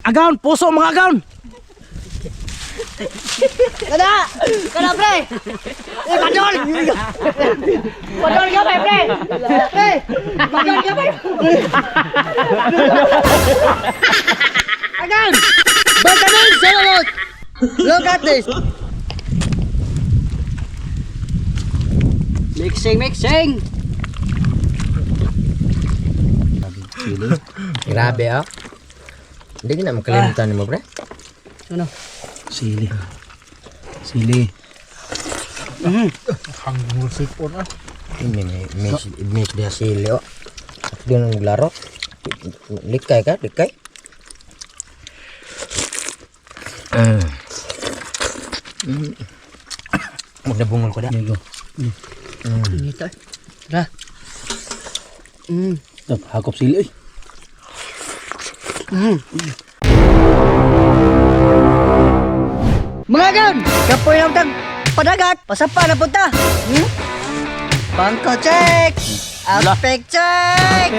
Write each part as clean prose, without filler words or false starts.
Agaon, puso mga agaon. Kada! Kada, pre! Eh, padol! Padol ka, pre, pre! Pre! Padol ka, pre! Agan! Vitamin Salamat! Look at this! Mixing, mixing! Grabe ah. Hindi ka na makalimutan mo, pre. Ano? Sili. Sili. May mix mix dia sili oh. Di nang laro. Likay ka, likay. Ah. Magnabungol ko da. There you go. Init eh. Tara. Tap, hakop sili oy. Mga gan! Kapoy lang tag padagat! Pasapa na punta! Hmm? Bangko check! Aspect check!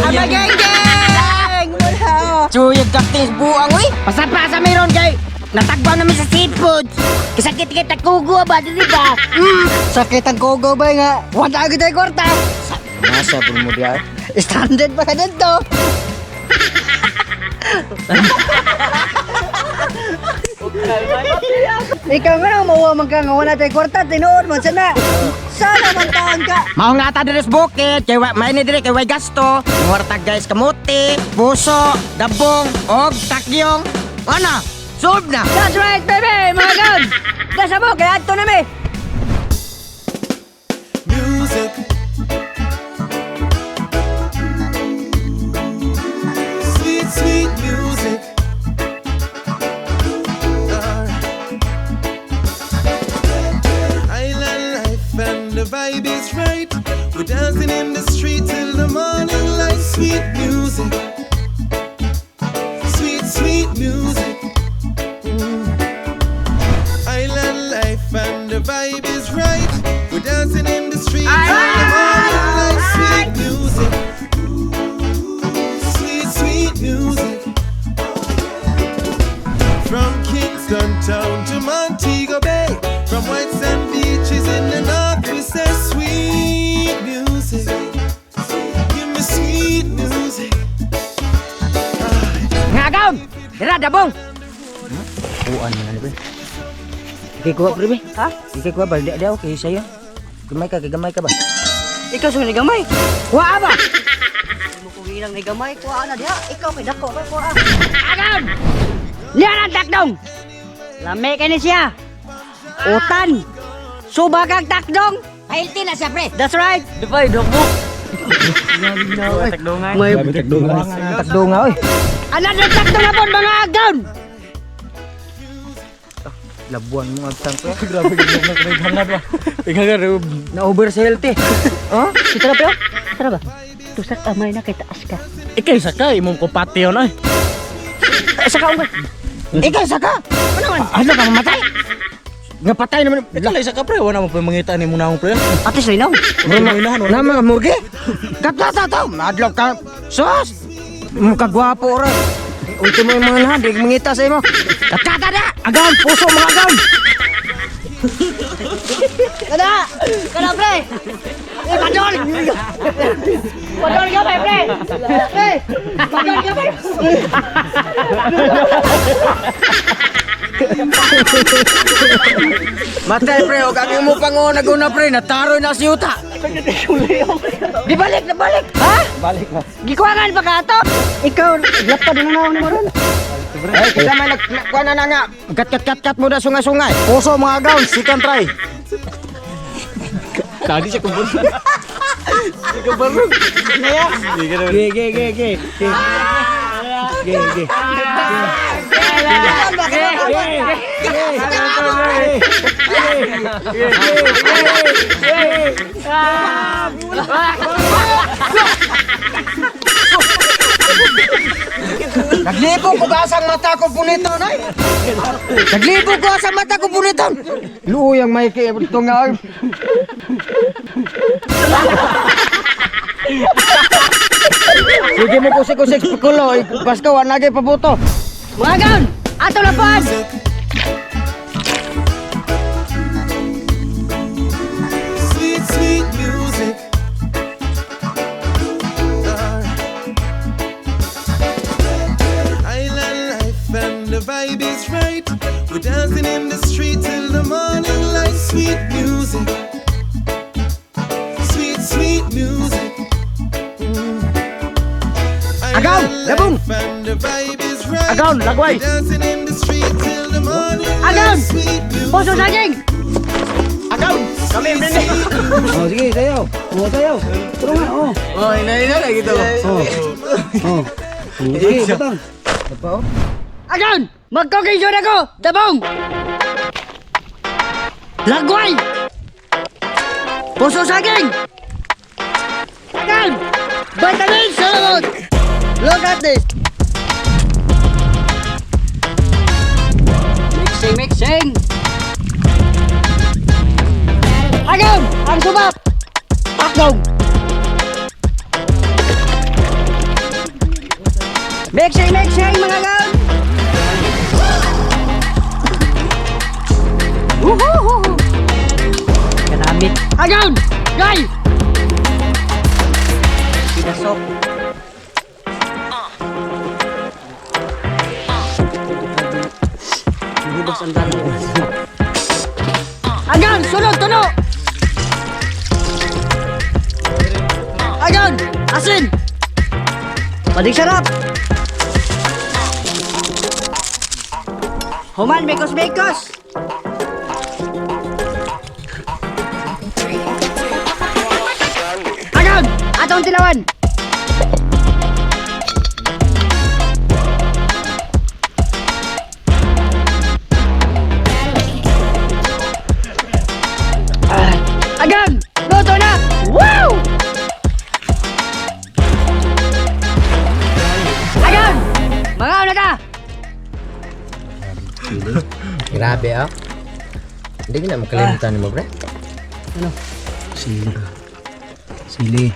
Ama gang gang! Wala oh! Chuyag kaktis buang uy. Pasapa sa meron kay natagbaw namin sa seafood. Kasakit kita kugo ba di ba? Sakit ang kogo ba nga? Wala agad ay kwarta! Nasa pud mo diya. Standard pa ka dito! Ikaw nga nang mauwa man ka nga wala tayo kwarta, tinuod man sana! Sana man taon ka! Mao nga ta diri sa bukid kay wa may ni diri kay way gasto. Ngwarta guys kamote, puso, dabong og takyong. Ana, solve na. That's right, baby! Mga gan! Gasa mo, kaya ato nami! Music. Sweet, sweet music. Alright. Island life and the vibe is right. We're dancing in the street till the morning light. Sweet music. Sweet, sweet music. Island life and the vibe is right. We're dancing in the street till the morning light. Sweet music. Sweet, sweet music. From Kingston town to Montego Bay. From white sand beaches in the north, we say sweet music. Give me sweet music. Nga agaon. Dira dabong. Kuan man ani pre. Ikay kuha pre be. Ha? Ikay kuha ba di okay sa'yo. Gamay ka, kay gamay ka ba? Ikaw sa gamay. Kuha ba? Mo ko gilang ni gamay kuha na diha. Ikaw kay dako kay kuha. Agaon. Niya ang takdong. Lami kay ni siya. Utan. Suba kang takdong. Healthy na siya pre. That's right. Dupay, dok mo. May Grabe tagdungan. Takdunga oy. another takdong na pon mga agdon. Labuan mo agtang pre. Grabe gid na ba. Ikaw Na over sa healthy. Oh, kita ba? Tara ba? Tusak amay na kay taas ka. Ikay sakay imong kupati yun ay. Eh, saka unggoy. Ikay saka. Ano man? Ano ka mamatay? Nga patay naman. Ikaw lang isa ka pre, wala mo pa mangita ni muna akong pre. Ate sa inaw. Murgi. Na mga murgi. Katata to, madlok ka. Sus. Muka gwapo ra. Ultimo yung mga lahan, di mangita sa imo. Katata na! Agaon, puso mga agaon. Kada! Kada pre! Eh, padol! Padol ka pre, pre! Pre! Padol ka pre! Matay pre, og ang imo panguna-guna pre, nataroy na si Uta. Di balik, na balik. Ha? Balik ba? Gikuangan pa ka ato? Ikaw, lapad na naon mo ron. Eh, kita may nag kuha na na nga. Kat kat kat kat mo na sungay-sungay. Puso mga agaon, second try. Tadi siya kumbur. Ge ge ge ge. Ge ge. Naglibo ko gasang mata ko punito nay. Naglibo ko asang mata ko punito. Luyang may kay tunga. Sige mo kusik-kusik kulo, Pasko wa nagay pabuto. Mga agaw! Ato na po! Music. Sweet, sweet music. Alright. Island life and the vibe is right. We're dancing in the street till the morning light. Sweet music. Sweet, sweet music. Agaw, Island labong. life and the vibe is right. Agaw, lagway. We're dancing in the street till the morning light. Agaw! Sweet music. Puso saging! Agaw! Kami, Brene! Oh, sige, sayaw. Oh, sayaw. Turo nga, oh. Oh, ina-ina na gitu. Oh. Oh. Sige, butang. Agaw! Magkokisyon ako! Dabong! Lagway! Puso saging! Agaw! Vitamin Solomon! Look at this! Mixing, mixing! Agaw! Ang subap! Pakdong! Mixing, mixing mga agaw! Woohoo! Kanamit. Agaw! Gay! Pinasok. Hubas ang dami. Agaw! Sunod! Tuno! Agaw! Asin! Padig sarap! Human, mekos, mekos! Agaw! Atong tilawan! Agaw! Luto na! Wow! Agaw! Mga una ta! Grabe ah. Hindi ka na makalimutan mo, pre. Sili. Sili.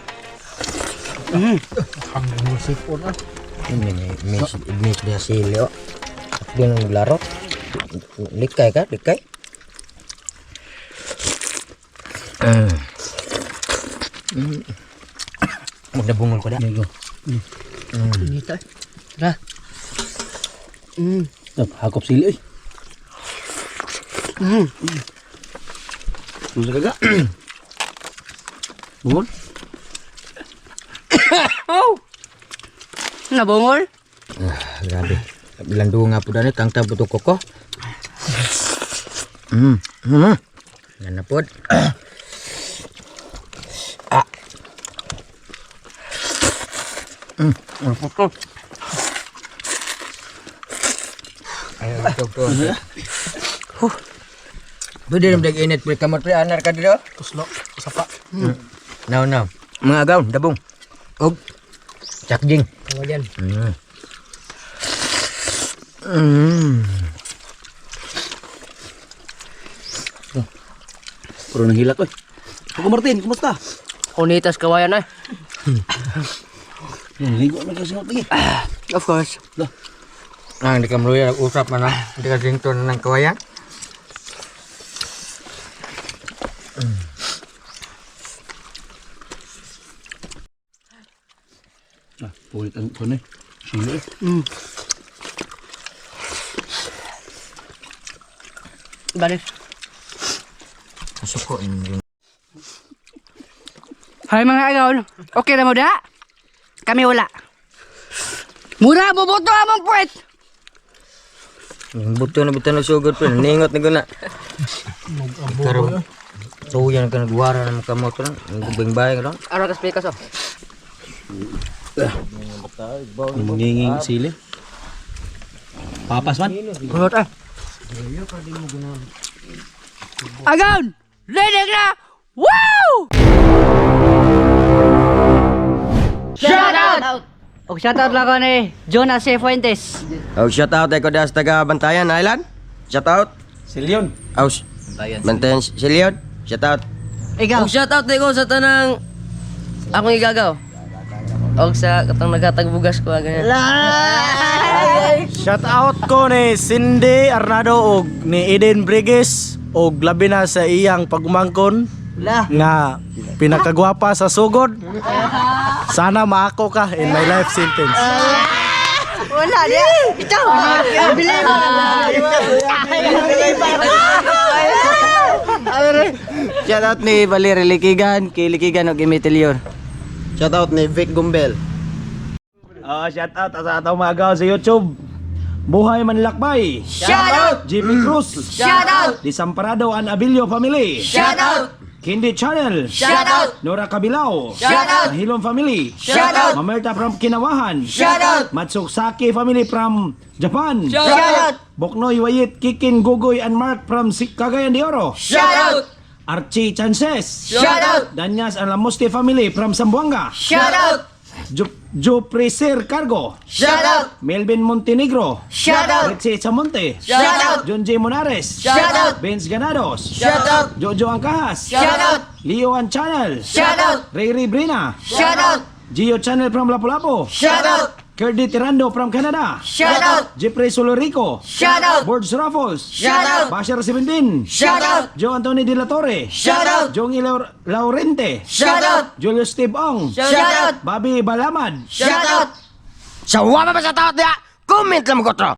Ini mix mix dia sili oh. Dia nang naglaro. Likay ka, likay. Mm. Magnabungol ko da. There you go. Dito. Tara. Oh, hakop sili, oy. Mm. Ano kaga? Bungol? Nabungol? Ah, grabe. Bilang duha nga po dani kang tabo to koko. Yan na pod. Ah. Ay, ito. Huh. Pwede naman init pre kamot pre anar ka dito. Tuslo, usapa. Now now. Mga agaw, dabong. Og chakjing. Kawayan. Puro nang hilak, oy. Koko Martin, kumusta? Unitas kawayan eh. Yan, ligo na kasi ako lagi. Of course. Ah, hindi ka maluya, usap man ah. Hindi ka dingto na ng kawayan. Ah, pulit ang kuno eh. Sili, eh. Balik. Suko. Hi mga agaw. Okay na mo da? Kami wala. Mura boboto among puwet. Yung buto na buto na sugod pre, ningot na guna. Karon. So yan ka nagwara na mga kamot ron. Ang gubing bahay ron. Araw kas pikas oh. Ang manginging sili. Papas man. Kulot ah. Agaw! Linig na! Wow! Shout out! Og shout out lang ko ni Jonas C. Fuentes. Oh, shout out ko das taga Bantayan Island. Shout out. Silyon. Oh, Bantayan. Bantayan Silion. Shout out. Ikaw. Shout out ko sa tanang akong igagaw. Og sa katong naghatag bugas ko ganyan. Shout out ko ni Cindy Arnado og ni Eden Brigis og labi na sa iyang pagumangkon nga pinakagwapa sa sugod. Sana maako ka in my life sentence. Wala niya. Ito. Bili mo. Shout out ni Valerie Likigan, kay Likigan og Emitilyor. Shout out ni Vic Gumbel. Shout out sa atong mga gaw sa YouTube. Buhay Manlakbay. Shout out! JP Cruz. Shout out! Disamparado and Abilio Family. Shout out! Kindi Channel. Shout out! Nora Kabilao. Shout out! Hilom Family. Shout out! Mamerta from Kinawahan. Shout out! Matsuksaki Family from Japan. Shout out! Boknoy Wayit Kikin Gugoy and Mark from Cagayan de Oro. Shout out! Archie Chances. Shout out! Danyas and Lamuste Family from Zamboanga. Shout out! Jopreser Cargo. Shout out! Melvin Montenegro. Shout out! Ritzy Chamonte. Shout out! John J. Monares. Shout out! Vince Ganados. Shout out! Jojo Angkahas. Shout out! Leo An Channel. Shout out! Ray Ray Brina. Shout out! Gio Channel from Lapu-Lapu. Shout out! Curdy Tirando from Canada. Shout out! Jeffrey Solorico. Shout out! Boards Raffles. Shout out! Basher 17. Shout out! Joe Anthony De La Torre. Shout out! Jongi Laurente. Shout out! Julius Steve Ong. Shout out! Bobby Balamad. Shout out! Sa wama pa sa tawad niya, comment lang mo ko.